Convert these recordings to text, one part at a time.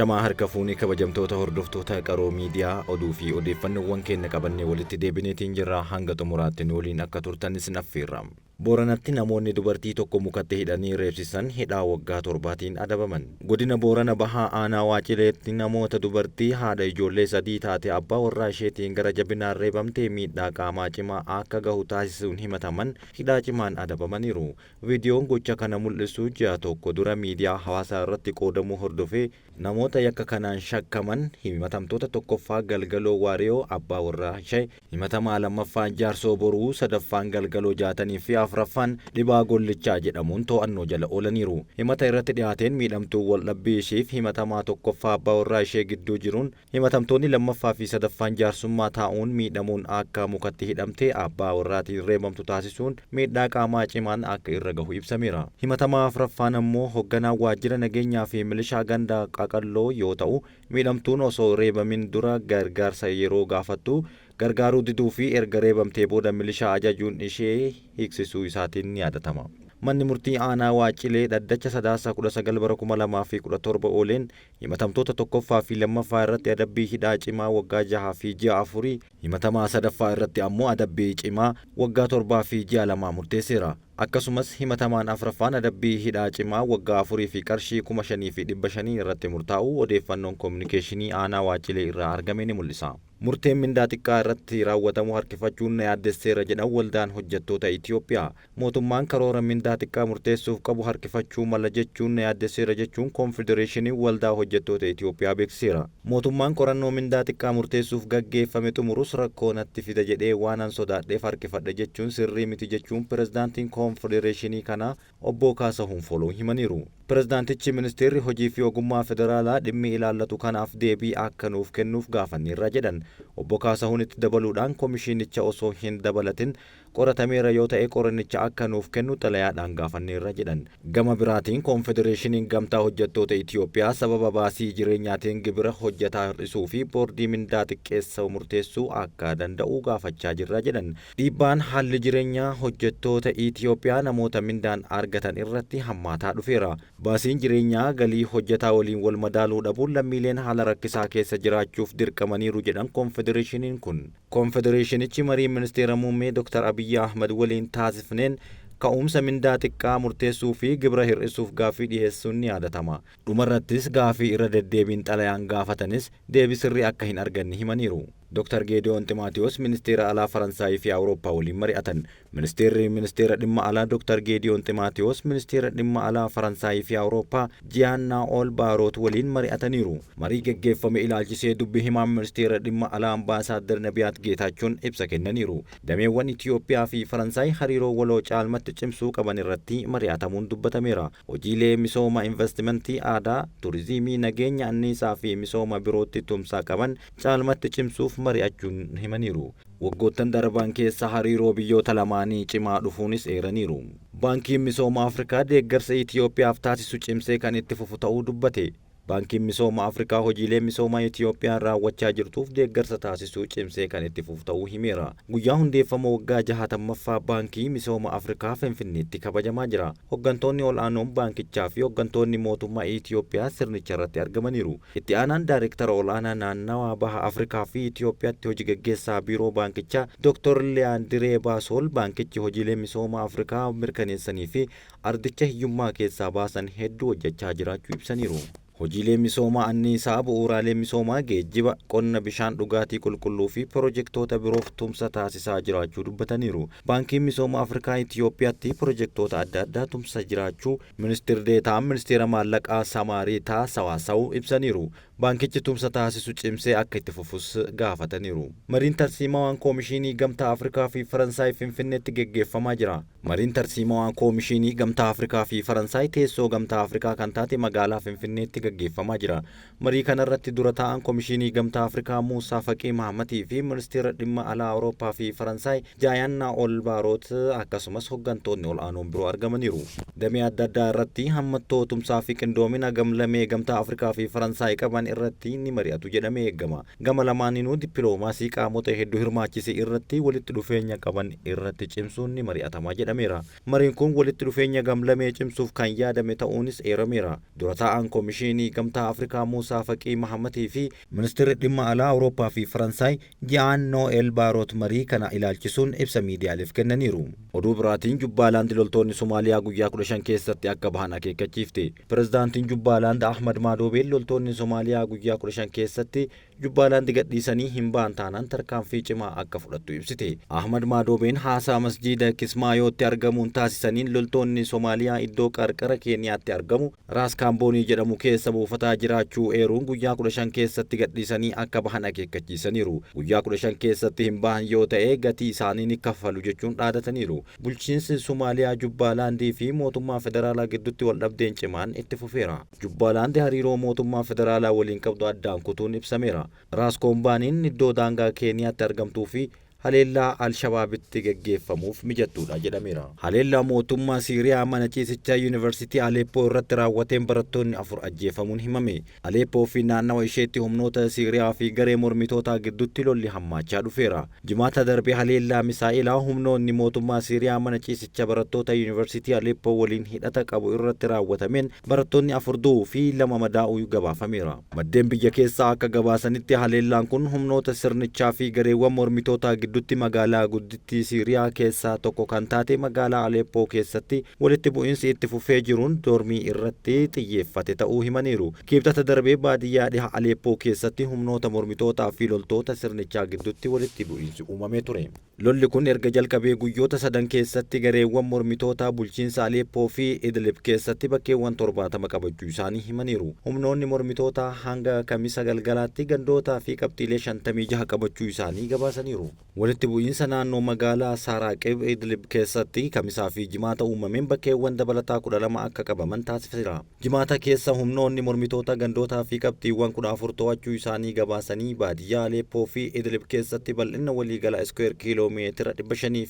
Ashamaa harka fuunee kabajamtoota hordoftoota Qaroo Miidiyaa, oduu fi odeeffannoowwan keenya qabannee walitti deebineetiin jirra. Hanga xumuraatti nu waliin akka turtan isin affeerra. Booranatti namoonni dubartii tokko mukatti hidhanii reebsisan hidhaa waggaa 7tiin adabaman. Godina Boorana Bahaa Aanaa Waacileetti namoota dubartii haadha ijoollee 3 taate abbaa warraa isheetiin gara jabinaan reebamtee miidhaa qaamaa cimaa akka gahu taasisuun himataman hidhaa cimaan adabamaniiru. Viidiyoon gocha kana mul'isu ji'a tokko dura miidiyaa hawaasaa irratti qoodamuu hordofee namoota yakka kanaan shakkaman himatamtoota 1ffaa Galgaloo Waariyoo abbaa warraa ishee, himatamaa 2ffaan Jaarsoo Boruu, 3ffaan Galgaloo Jaatanii fi 4ffaan Dhibaa Gollichaa jedhamuun to'annoo jala oolaniiru. Himata irratti dhiyaateen miidhamtuun waldhabbii ishiif himatamaa 1ffaa abbaa warraa ishee gidduu jiruun himatamtoonni 2ffaa fi 3ffaan jaarsummaa taa'uun miidhamuun akka mukatti hidhamtee abbaa warraatiin reebamtu taasisuun miidhaa qaamaa cimaan akka irra gahu ibsameera. Himatamaa 4ffaan ammoo hogganaa waajjira nageenyaa fi milishaa ganda Qaqalloo yoo ta'u, miidhamtuun osoo reebamin dura gargaarsa yeroo gaafattu gargaaruu diduu fi erga reebamtee booda milishaa ajajuun ishee hiiksisuu isaatiin ni yaadatama. Manni Murtii Aanaa Waacilee dhaddacha Sadaasa 19 bara 2017 ooleen himatamtoota 1ffaa fi 2ffaa irratti adabbii hidhaa cimaa waggaa jahaa fi ji'a afurii, himatamaa 3ffaa irratti ammoo adabbii cimaa waggaa 7 fi ji'a lamaa murteesseera. Akkasumas himatamaan 4ffaan adabbii hidhaa cimaa waggaa 4 fi qarshii 5,500 irratti murtaa'uu odeeffannoon Kominikeeshinii Aanaa Waacilee irraa argame ni mul'isa. Murteen mindaa xiqqaa irratti raawwatamu harkifachuun na yaaddesseera jedhan Waldaan Hojjettoota Itiyoophiyaa. Mootummaan karoora mindaa xiqqaa murteessuuf qabu harkifachuu mala jechuun na yaaddesseera jechuun Konfedereeshiniin Waldaa Hojjettoota Itiyoophiyaa beeksiseera. Mootummaan qorannoo mindaa xiqqaa murteessuuf gaggeeffame xumurus rakkoo natti fida jedhee waanan sodaadheef harkifadhe jechuun sirrii miti jechuun Pirezidaantiin Konfedereeshinii kanaa Obboo Kaasahuun Foloo himaniiru. Pirezidaantichi Ministeerri Hojii fi Ogummaa Federaalaa dhimmi ilaallatu kanaaf deebii akka nuuf kennuuf gaafanneerra jedhan. Obbo Kaasahuun itti dabaluudhaan komishiinicha osoo hin dabalatin qoratameera yoo ta'e qorannicha akka nuuf kennu xalayaadhaan gaafanneerra jedhan. Gama biraatiin Konfedereeshiniin Gamtaa Hojjettoota Itiyoophiyaa sababa baasii jireenyaatiin gibira hojjetaa hir'isuu fi boordii mindaa xiqqeessau murteessuu akka danda'u gaafachaa jirra jedhan. Dhiibbaan haalli jireenyaa hojjettoota Itiyoophiyaa namoota mindaan argatan irratti hammaataa dhufeera. Baasiin jireenyaa galii hojjetaa waliin wal madaaluu dhabuun lammiileen haala rakkisaa keessa jiraachuuf dirqamaniiru jedhan Konfedereeshiniin kun. Konfedereeshinichi marii Ministeera Muummee Dr. Abiyyi Ahmad waliin taasifneen ka'umsa mindaa xiqqaa murteessuu fi gibira hir'isuuf gaaffii dhiheessuun ni yaadatama. Dhumarrattis gaaffii irra deddeebiin xalayaan gaafatanis deebii sirrii akka hin arganne himaniiru. Dr. Geediyoon Ximaatiyoos Ministeera Alaa Faransaayii fi Awurooppaa waliin mari'atan. Ministeerri Ministeera Dhimma Alaa Dr. Geediyoon Ximaatiyoos Ministeera Dhimma Alaa Faransaayii fi Awurooppaa Jiyaan Naa'ol Baaroot waliin mari'ataniiru. Marii gaggeeffame ilaalchisee dubbi himaan Ministeera Dhimma Alaa Ambaasaaddar Nabiyaat Geetaachoon ibsa kennaniiru. Dameewwan Itiyoophiyaa fi Faransaay hariiroo waloo caalmatti cimsuu qaban irratti mari'atamuun dubbatameera. Hojiilee misooma invastimantii, aadaa, turizimii, nageenya anniisaa fi misooma birootti tumsa qaban caalmatti cimsuuf mari'achuun himaniiru. Waggoottan darban keessa hariiroo biyyoota lamaanii cimaa dhufuunis eeraniiru. Baankiin Misooma Afrikaa deeggarsa Itiyoophiyaaf taasisu cimsee kan itti fufu ta'uu dubbate. Baankiin Misooma Afrikaa hojiilee misoomaa Itiyoophiyaan raawwachaa jirtuuf deeggarsa taasisuu cimsee kan itti fufu ta'uu himeera. Guyyaa hundeeffama waggaa 60ffaa Baankii Misooma Afrikaa Finfinneetti kabajamaa jira. Hoggantoonni ol'aanoon baankichaa fi hoggantoonni mootummaa Itiyoophiyaa sirnicharratti argamaniiru. Itti aanaan Daayrektara Ol'aanaa Naannawaa Baha Afrikaa fi Itiyoophiyaatti Hoji Gaggeessaa Biiroo Baankichaa Dooktar Liyaandiree Baasool baankichi hojiilee misooma Afrikaa mirkaneessanii fi ardicha hiyyummaa keessaa baasan hedduu hojjechaa jiraachuu ibsaniiru. Hojiilee misooma anniisaa, bu'uuraalee misoomaa, geejjiba, qonna, bishaan dhugaatii qulqulluu fi pirojektoota biroof tumsa taasisaa jiraachuu dubbataniiru. Baankiin Misooma Afrikaa Itiyoophiyaatti pirojektoota adda addaa tumsa jiraachuu Ministir Deetaan Ministeera Maallaqaa Samaariitaa Sawaasaw ibsaniiru. Baankichi tumsa taasisu cimsee akka itti fufus gaafataniiru. Mariin tarsiimawaan Koomishinii Gamtaa Afrikaa fi Faransaay Finfinneetti geggeeffamaa jira. Mariin tarsiimawaa Koomishinii Gamtaa Afrikaa fi Faransaay teessoo Gamtaa Afrikaa kan taate magaalaa Finfinneetti gaggeeffamaa jira. Marii kanarratti dura taa'aan Komishinii Gamtaa Afrikaa Muusaa Faqii Mahamatii fi Ministeera Dhimma Alaa Awurooppaa fi Faransaay Jaayaan Naa'ol Baaroot akkasumas hoggantoonni ol'aanoon biroo argamaniiru. Damee adda addaa irratti hammattoo tumsaa fi qindoomina gamlamee Gamtaa Afrikaa fi Faransaay qaban irratti ni mari'atu jedhamee eegama. Gama lamaaninuu dippiloomaasii qaamota hedduu hirmaachise irratti walitti dhufeenya qaban irratti cimsuun ni mari'atama jedhameera. Mariin kun walitti dhufeenya gamlamee cimsuuf kan yaadame ta'uunis eerameera. Dura taa'aan Komishinii Gamtaa Afrikaa Muusaa Faqii Mahamatii fi Ministeerri dhimma alaa Awurooppaa fi Faransaay Jaan No'el Baarot marii kana ilaalchisuun ibsa miidiyaaleef kennaniiru. Oduu biraatiin Jubbaalaand loltoonni Somaaliyaa guyyaa 15 keessatti akka bahan akeekkachiifte. Pirezidaantiin Jubbaalaand Ahmad Maadoobeen loltoonni Somaaliyaa guyyaa 15 keessatti Jubbaalaand gadhiisanii hin ba'an taanaan tarkaanfii cimaa akka fudhattu ibsite. Ahmad Maadoobeen haasaa masjiida Kismaayootti argamuun taasisaniin loltoonni Somaaliyaa iddoo qarqara Keeniyaatti argamu Raas Kaamboonii jedhamu keessa buufataa jiraachuu eeruun guyyaa 15 keessatti gadhiisanii akka bahan akeekkachiisaniiru. Guyyaa 15 keessatti hin bahan yoo ta'e gatii isaanii ni kaffalu jechuun dhaadataniiru. Bulchiinsi Somaaliyaa Jubbaalaandii fi mootummaa federaalaa gidduutti waldhabdeen cimaan itti fufeera. Jubbaalaandi hariiroo mootummaa federaalaa waliin qabdu addaan kutuun ibsameera. Raas Koombaaniin iddoo daangaa Keeniyaatti argamtuu fi haleellaa Alshabaabitti geggeeffamuuf mijattuudha jedhameera. Haleellaa mootummaa Siiriyaa mana ciisichaa Yuunivarsiitii Aleeppoo irratti raawwateen barattoonni 4 ajjeefamuun himame. Aleeppoo fi naannawa isheetti humnoota Siiriyaa fi garee mormitootaa gidduutti lolli hammaachaa dhufeera. Jimaata darbee haleellaa misaa'ilaa humnoonni mootummaa Siiriyaa mana ciisicha barattoota Yuunivarsiitii Aleeppoo waliin hidhata qabu irratti raawwatameen barattoonni 4 du'uu fi 2 madaa'uu gabaafameera. Maddeen biyya keessaa akka gabaasanitti haleellaan kun humnoota sirnichaa fi gareewwan mormitootaa gidduutti magaalaa guddittii Siiriyaa keessaa tokko kan taate magaalaa Aleeppoo keessatti walitti bu'iinsi itti fufee jiruun dormii irratti xiyyeeffate ta'uu himaniiru. Kibxata darbee baadiyyaa dhiha Aleeppoo keessatti humnoota mormitootaa fi loltoota sirnichaa gidduutti walitti bu'iinsi uumamee ture. Lolli kun erga jalqabee guyyoota 3 keessatti gareewwan mormitootaa bulchiinsa Aleeppoo fi Idlib keessatti bakkeewwan 70 qabachuu isaanii himaniiru. Humnoonni mormitootaa hanga Kamisa galgalaatti gandootaa fi qabxiilee 56 qabachuu isaanii gabaasaniiru. Walitti bu'iinsa naannoo magaalaa Saaraaqib Idlib keessatti Kamisaa fi Jimaata uumameen bakkeewwan dabalataa 12 akka qabaman taasiseera. Jimaata keessa humnoonni mormitoota gandootaa fi qabxiiwwan 14 to'achuu isaanii gabaasanii baadiyyaa Aleeppoo fi Idlib keessatti bal'ina waliigala iskweer kiiloomeetira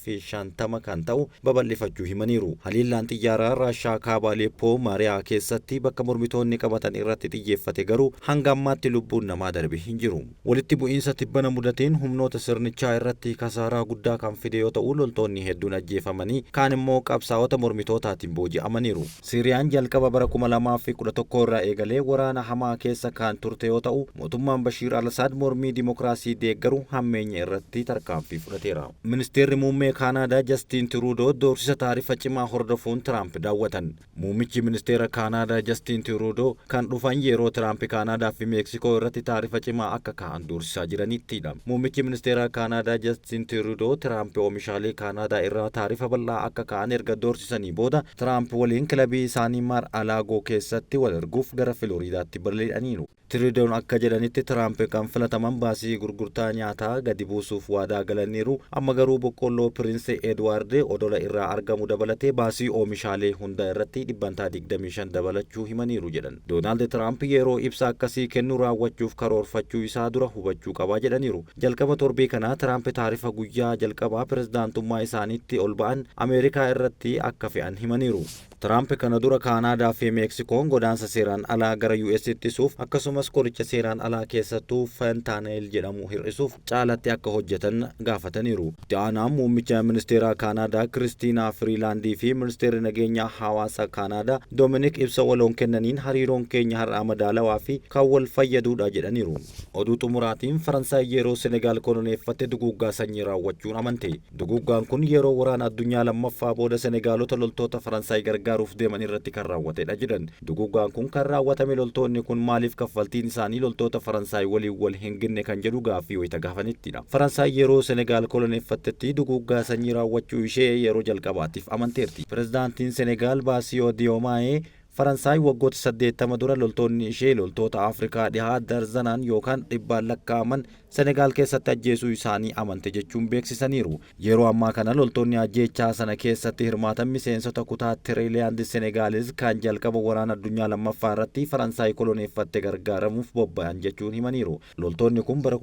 550 kan ta'u babal'ifachuu himaniiru. Haleellaan xiyyaaraa Raashaa kaaba Aleeppoo Maariyaa keessatti bakka mormitoonni qabatan irratti xiyyeeffate garuu hanga ammaatti lubbuun namaa darbe hin jiru. Walitti bu'iinsa tibbana mudateen humnoota sirnichaa irratti kasaaraa guddaa kan fide yoo ta'u loltoonni hedduun ajjeefamanii kaan immoo qabsaa'ota mormitootaatiin booji'amaniiru. Siiriyaan jalqaba bara 2011 irraa eegalee waraana hamaa keessa kan turte yoo ta'u mootummaan Bashiir al-Asaad mormii dimokiraasii deeggaru hammeenya irratti tarkaanfii fudhateera. Ministeerri muummee Kaanaadaa Jastiin Tiruudoo doorsisa taarifa cimaa hordofuun Tiraamp daawwatan. Muummichi ministeera Kaanaadaa Jastiin Tiruudoo kan dhufan yeroo Tiraamp Kaanaadaa fi Meeksikoo irratti taarifa cimaa akka kaa'an doorsisaa jiranittidha. Muummichi ministeera Kaanaadaa Jastiin Tiruudoo Tiraamp oomishaalee Kaanaadaa irraa taarifa bal'aa akka kaa'an erga doorsisanii booda Tiraamp waliin kilabii isaanii Mar Alaagoo keessatti wal arguuf gara Filooriidaatti balali'aniiru. Tiruudoon akka jedhanitti Tiraamp kan filataman baasii gurgurtaa nyaataa gadi buusuuf waadaa galaniiru. Amma garuu boqqolloo Piriinsi Edwaard odola irraa argamu dabalatee baasii oomishaalee hunda irratti dhibbantaa 25 dabalachuu himaniiru jedhan. Doonaald Tiraamp yeroo ibsa akkasii kennu raawwachuuf karoorfachuu isaa dura hubachuu qabaa jedhaniiru. Jalqaba torbee kanaa Tiraamp taarifa guyyaa jalqabaa pirezidaantummaa isaaniitti ol ba'an Ameerikaa irratti akka fe'an himaniiru. Tiraamp kana dura Kaanaadaa fi Meeksikoon godaansa seeraan alaa gara US ittisuuf akkasumas qoricha seeraan alaa keessattuu fentanyl jedhamu hir'isuuf caalatti akka hojjetan gaafataniiru. Itti aanaan muummicha ministeera Kaanaadaa Kiristiinaa Firiilaandii fi ministeerri nageenyaa hawaasa Kaanaadaa Doominik ibsa waloon kennaniin hariiroon keenya har'aa madaalawaa fi kan wal fayyaduudha jedhaniiru. Oduu xumuraatiin Faransaay yeroo Senegaal koloneeffatte duguuggaa sanyii raawwachuun amante. Duguuggaan kun yeroo waraana addunyaa lammaffaa booda Senegaalota loltoota Faransaay gargaaruuf deeman irratti kan raawwatedha jedhan. Duguuggaan kun kan raawwatame loltoonni kun maaliif kaffaltiin isaanii loltoota Faransaay waliin wal hin ginne kan jedhu gaaffii wayita gaafanittidha. Faransaay yeroo Senegaal koloneeffattetti duguuggaa sanyii raawwachuu ishee yeroo jalqabaatiif amanteerti. Pirezidaantiin Senegaal Baasiyoo Diyoomaayee Faransaay waggoota 80 dura loltoonni ishee loltoota Afrikaa dhihaa darzanaan yookaan dhibbaan lakkaa'aman Senegaal keessatti ajjeesuu isaanii amante jechuun beeksisaniiru. Yeroo ammaa kana loltoonni ajjeechaa sana keessatti hirmaatan miseensota kutaa Tiriiliyaand Senegaalis kan jalqaba waraana addunyaa lammaffaa irratti Faransaay koloneeffatte gargaaramuuf bobba'an jechuun himaniiru. Loltoonni kun bara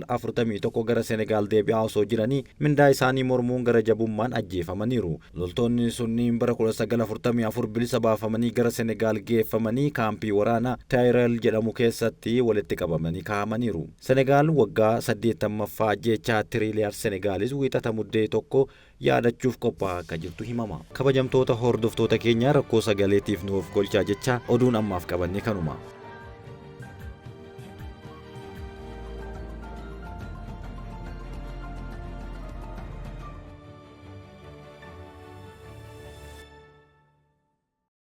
1941 gara Senegaal deebi'aa osoo jiranii mindaa isaanii mormuun gara jabummaan ajjeefamaniiru. Loltoonni sunniin bara 1944 bilisa baafamanii gara gara Senegaal geeffamanii kaampii waraanaa Taayirel jedhamu keessatti walitti qabamanii kaa'amaniiru. Senegaal waggaa 80ffaa ajjeechaa Tiriiliyaar Senegaalis Wiixata Muddee 1 yaadachuuf qophaa'aa akka jirtu himama. Kabajamtoota hordoftoota keenya, rakkoo sagaleetiif nuuf golchaa jecha oduun ammaaf qabanne kanuma.